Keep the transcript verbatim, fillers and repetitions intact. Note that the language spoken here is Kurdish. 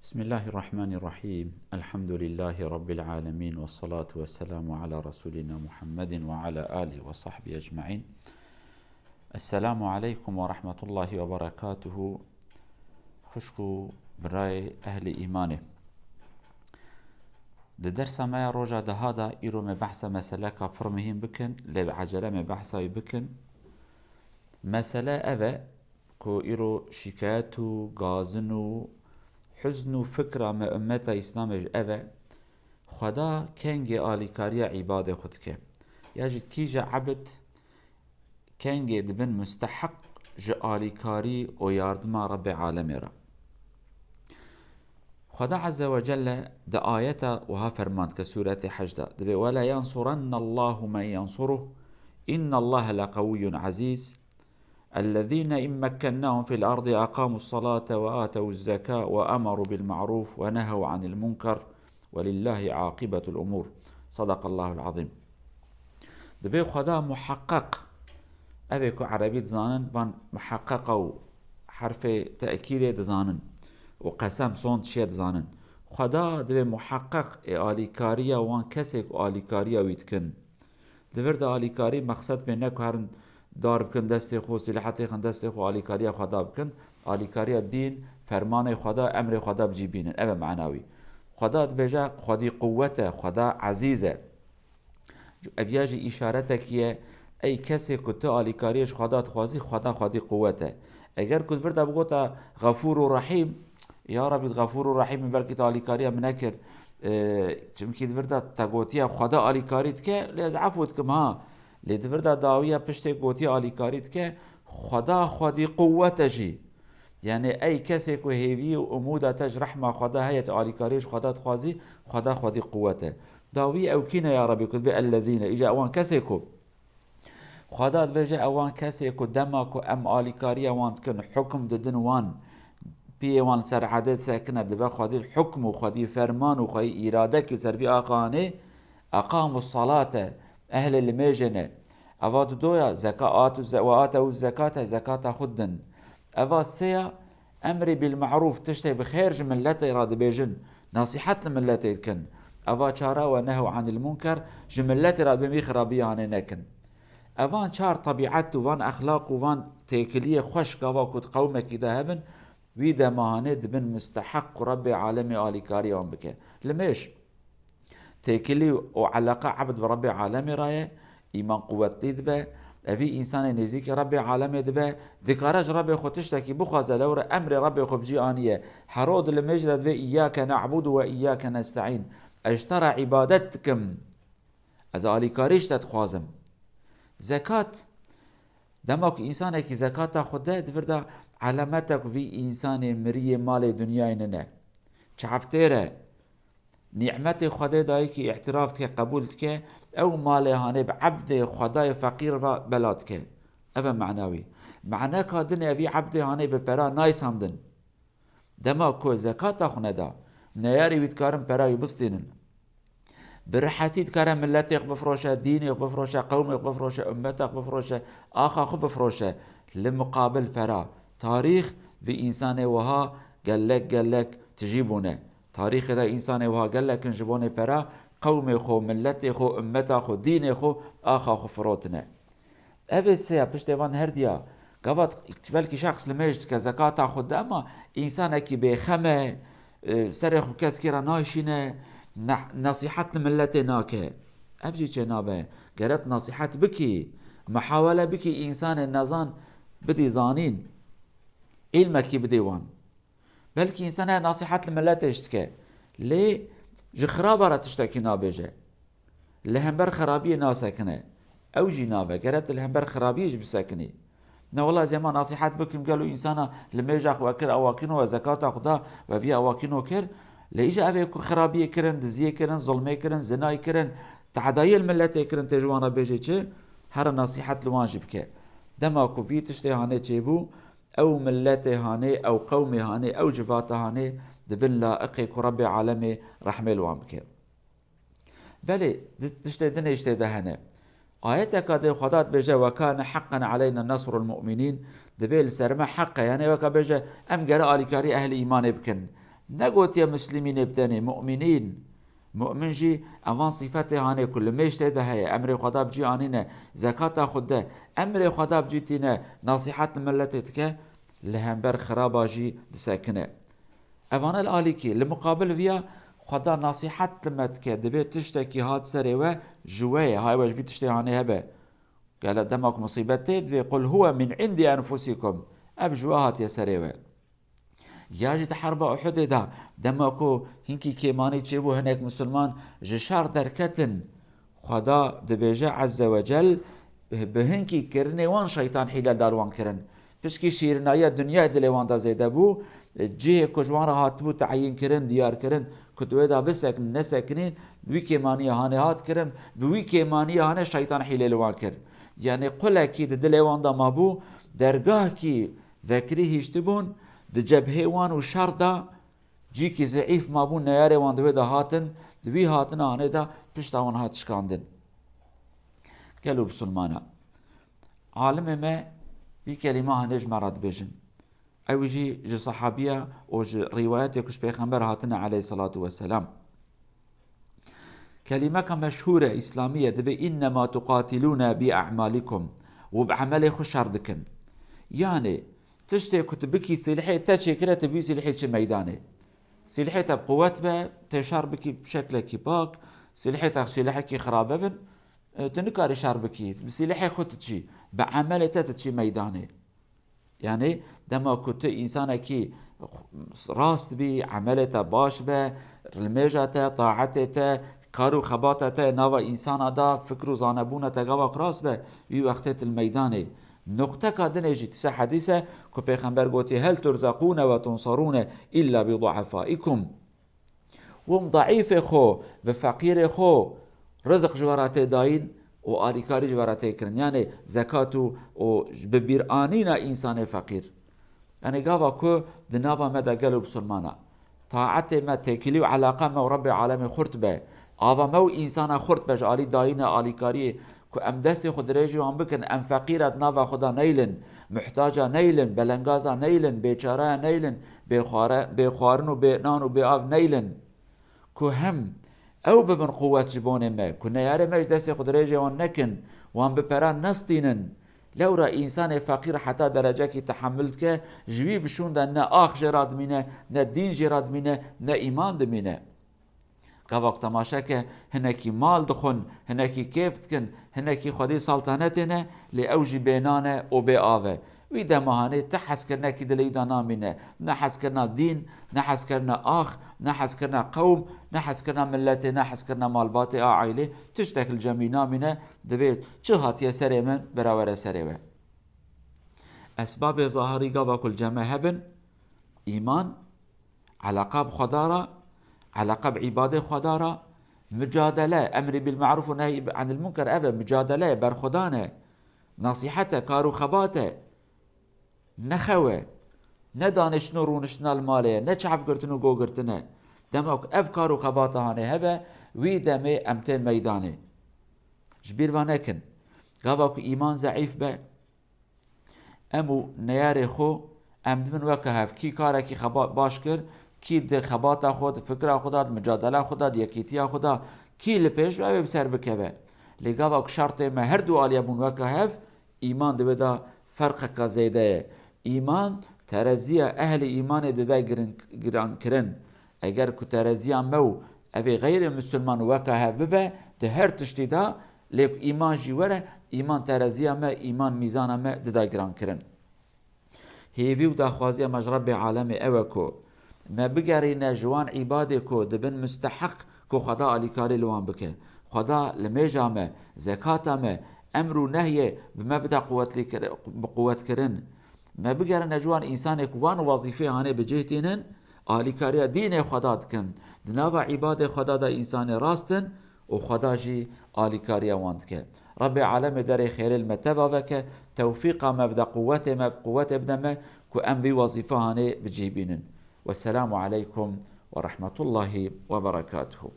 بسم الله الرحمن الرحيم. الحمد لله رب العالمين، والصلاة والسلام على رسولنا محمد وعلى آله وصحبه أجمعين. السلام عليكم ورحمة الله وبركاته. Xwişk û birayê ehlê îmanê. Di dersa me ya roja deha de îro me behsa meseleka pir muhîm bikin, lê bi ecele me behsa wî bikin. Mesele ev e ku îro şikayet û gazin û huzn û fikra me ummeta Îslamê ji ev e, Xweda kengê alîkariya îbadê xwe dike. Ya jî kîje ebd kengê dibin musteheq ji alîkarî û yardima Rebbê alemê re. Xweda Azze ve Celle di ayeta wiha ferman dike, Sûretê Hec de, dibê: "Ve le yensurennallahu men yensuruh, innallahe leqewiyyun azîz." الذين إن مكناهم في الأرض أقاموا الصلاة وآتوا الزكاة وأمروا بالمعروف ونهوا عن المنكر ولله عاقبة الأمور. صدق الله العظيم. Dibê Xweda muheqqeq, ev ê ku erebî dizanin, van muheqqeqa û herfê te'kîdê dizanin û qesem son çiye dizanin. Xweda dibê muheqqeq ê alîkariya wan kesê ku alîkariya wî dikin. Di vir de alîkarî mexsed pê ne ku herin dar bikin destê xwe, sîleha têxin destê xwe, alîkariya Xweda bikin. Alîkariya dîn, fermanê Xweda, emrê Xweda bi cî bînin. Ev e mana wî. Xweda dibêje, Xwedî quwwet e, Xweda ezîz e. Ev ya jî îşaretekî ye, ey kesê ku tu alîkariyê ji Xweda dixwazî, Xweda Xwedî quwwet e. Eger ku di vir de bigota Xefûr û Rehîm, ya Rebî, Xefûr û Rehîm, belkî te alîkariya min nekir. Ee, çimkî di vir de te gotiye Xweda alîkarî dike, lê ez efû dikim ha. Lê di vir de dawiya piştê gotiye alîkarî dike, Xweda Xwedî quwwet e jî. Yanî ey kesê ku hêvî û umûda te ji rehma Xweda heye, tu alîkariyê ji Xweda dixwazî, Xweda Xwedî quwwet e. Dawî ew kî ne ya Rebî ku dibê ellezîne, îja ewan kesê ku Xweda dibêje, ewan kesê ku dema ku em alîkariya wan dikin, hukm didin wan, piyê wan li ser erdê disekine, dibe Xwedî hukm û Xwedî ferman û Xwedî îradekî li ser vî axa anê, eqamu salate, ehlê limêjê ne. Eva dudoya, zeka-, at û ze-, ve atewu zekate, zekata xwe didin. Eva sêya, emrî bil ma'rûf, tiştê bi xêr ji miletê re dibêjin, nesîhet li miletê dikin. Eva çara, ve nehew anil munker, ji miletê re dibên vî xirabiyê hanê nekin. Evan çar tebîet û van exlaq û van têkiliyê xweş gava ku di qewmekî de hebin, wî dema hanê dibin musteheq ku Rebbê alemê alîkarî wan bike. Limêj. Têkilî û eleqa ebd bi Rebbê alemê re ye, îman quwetlî dibe, evî însanê nêzîkî Rebbê alemê dibe, dikare ji Rebbê xwe tiştekî bixwaze, lewre emrê Rebbê xwe bi cî aniye. Hero di limêj de dibê, "Îyyake ne'budu ve îyyake nesta'în." Ez ji te re îbadet dikim. Ez alîkarî ji te dixwazim. Zekat. Dema ku însanekî zekata xwe de, di vir de elemetek vî însanê miriyê malê dinyayê nine. Çavtêr e. Nîmetê Xwedê dayikî îtiraf dike, qebûl dike, ew malê hanê bi ebdê Xwedayê feqîr ve bela dike. Ev e mana wî. Maneka din e, vî ebdê hanê bi pera naysamdin. Dema ku zekata xwe neda, neyarê wî dikarin pera wî bistînin. Bi rihetî dikare miletê xwe bifroşe, dînê xwe bifroşe, qewmê xwe bifroşe, ummetê xwe bifroşe, axa xwe bifroşe. Li muqabil pera. Tarîx bi însanê wiha gelek gelek tijî bûne. Tarîxê de însanê wiha gelek in ji bonê pera qewmê xwe, miletê xwe, ummeta xwe, dînê xwe, axa xwe firotine. Ev ê sêya piştê van her diya. Gava belkî şexs limêj dike, zekata xwe dide, ema însanekî bêxem e, e, serê xwe bi keskî re nayşîne, ne-, nesîhet li miletê nake. Ev jî çênabe. Gere tu nesîhet bikî, mihawele bikî însanê nezan bidî zanîn. Îlmekî bidî wan. Belkî însan heye nesîhet li miletê jî dike. Lê ji xiraba re tiştekî nabêje. Li hember xirabiyê nasekine. Ew jî nabe. Gere tu li hember xirabiyê jî bisekinî. Ne wela ez ê hema nesîhet bikim, gelo însana limêja xwe kir, awakîno we zekata xwe da, we vî awakîno kir. Lê îja ev ê ku xirabiyê kirin, diziyê kirin, zulmê kirin, zinayê kirin, tedayiyê li miletê kirin, tê ji wan re bêjê çi? Here nesîhet li wan jî bike. Dema ku vî tiştê hanê çêbû, ew miletê hanê, ew qewmê hanê, ew civata hanê dibin laiqê ku Rebbê alemê rehmê li wan bike. Belê, di-, tiştê dinê ji tê de hene. Ayeteka dê Xweda dibêje, "Ve kane heqqen aleyna nesrul mu'minîn", dibê li ser me heq e. Yanê weke bêje, em gere alîkarî ehlî îmanê bikin. Negotiye muslimînê bi tenê, mu'minîn. Mu'min jî evan sîfetê hanê ku limêj tê de heye, emrê Xweda bi cî anîne, zekata xwe de, emrê Xweda bi cî tîne, nasîhet li miletê dike, li hember xiraba jî disekine. Evane li alîkî, li muqabil viya Xweda nasîhet li me dike, dibê tiştekî hat serê we ji we ye, hay we ji vî tiştê hanê hebe. Gele dema ku musîbet tê, dibê "Qul huwe min indi enfusikum." Ev ji we hatiye serê we. Ya jî di herba Uhudê de, dema ku hinkî kêmanî çêbû, hinek misilman ji şer derketin, Xweda dibêje Ezze ve Cel, bi hinkî kirinê wan şeytan hîle li dar wan kirin. Pişkî şîrinayiya dinyayê dilê wan de zêde bû, cihê ku ji wan re hatibû teyîn kirin, diyar kirin, ku tu wê de bisekin, nesekinîn, bi wî kêmaniyê hanê hat kirin, bi wî kêmaniyê hanê şeytan hîlê li wan kir. Yanî qulekî di dilê wan de mabû, dergahkî vekirî hiştibûn, di cebhê wan û şer de cîkî zeîf mabûn, neyarê wan di wê de hatin, di wî hatina hanê de pişta wan hat şikandin. Gelo bisilmana. Alimê me vî kelîma hanê ji me re dibêjin. Ew jî ji sehabiya û ji rîwayetê ku ji Pêxember hatine aleyhisselatu vesselam. Kelîmeka meşhûr e, îslamî ye, dibê, "Innema tuqatilûne bi a'malikum." Û bi emelê xwe şer dikin. Yanî, tiştê ku tu bikî silhê te çêkire, tu bî silhê çi meydanê. Silhê te bi quwet be, tê şer bikî bi şeklekî pak, silhê te silhekî xirabe bin, e, tu nikarî şer bikî. Bi silhê xwe tu çî, bi emelê te tu çî meydanê. Yanî dema ku tu însanekî rast bî, emelê te baş be, limêja te, taetê te, kar û xebata te nava însana da, fikr û zanebûna te gava ku rast be, wî wextê tu li meydanê. Nuqteka dinê jî tise hedîs e ku Pêxember gotî, "Hel turzaqûne ve tunsarûne îlla bi du'efaikum." Hûn daîfê xwe, bi feqîrê xwe, rizik ji we re tê dayîn û alîkarî ji we re tê kirin. Yanê zekat û, û bi bîranîna însanê feqîr. Yanê gava ku di nava me de gelo bisilmana, taetê me, têkilî û eleqa me û Rebbê alemê xurt be, ava me û însana xurt be ji alî dayîna alîkariyê, ku em destê xwe dirêjî wan bikin, em feqîra di nava xwe de neylin, muhtaca neylin, belengaza neylin, bêçaraya neylin, bê xware-, bê xwarin û bê nan û bê av neylin. Ku hem ew bibin quwet ji bonê me, ku neyarê me ji destê xwe dirêjê wan nekin, wan bi peran nestînin. Lewra însanê feqîr heta derecekî tehemil dike, ji wî bişûn de ne ax jê re dimîne, ne dîn jê re dimîne, ne îman dimîne. Gava ku temaşe ke, hinekî mal dixwin, hinekî kêf dikin, hinekî xwedî saltanetê ne, lê ew jî bê nan e û bê av e. Wî dema hanê ti hezkirinekî dilê wî de namîne. Ne hezkirina dîn, ne hezkirina ax, ne hezkirina qewm, ne hezkirina miletê, ne hezkirina malbatê a aîlê, tiştek li cem wî namîne, dibê çi hatiye serê min, bira were serê we. Esbabê zahirî gava ku li cem me hebin, îman, eleqa bi Xweda re, eleqa bi îbadê Xweda re, micadele, emrî bil me'rûf û nehyî anil munker, ev e, micadele ye, berxwedan e, nasîhet e, kar û xebat e, ne xew e, ne daniştin û rûniştina li malê ye, ne çavgirtin û gogirtin e. Dema ku ev kar û xebata hanê hebe, wî demê em tên meydanê. Ji bîr ve nekin. Gava ku îman zeîf be, em û neyarê xwe, em dibin weke hev. Kî karekî xebat baş kir, kî di xebata xwe, di fikra xwe de, di micadela xwe de, di yekîtiya xwe de, kî li pêş ve ew ê bi ser bikeve. Lê gava ku şertê me her du aliye bûn weke hev, îman di wê de ferqeke zêde ye. Îman, tereziya ehlê îmanê dide girin-, girankirin. Eger ku tereziya me û evê xeyrê misilman weke hev bibe, di her tiştî de, lê ku îman jî were, îman tereziya me, îman mîzana me dide girankirin. Hêvî û daxwaziya me ji Rebbê alemê ew e ku me bigerîne ji wan îbadê ku dibin musteheq ku Xweda alîkarî li wan bike. Xweda limêja me, zekata me, emr û nehyê bi me bide quwetlîkir-, bi quwetkirin. Me bigerine ji wan însanê ku wan wezîfê hanê bi cih tînin, alîkariya dînê Xweda dikin. Di nava îbadê Xweda de însanê rast in û Xweda jî alîkariya wan dike. Rebbê alemê derê xêrê li me teva veke, tewfîqa me bide, quwetê me, quwetê bide me ku em vî wezîfe hanê bi cih bînin. Wesselamu aleykum ve rahmetullahi ve berekatuhu.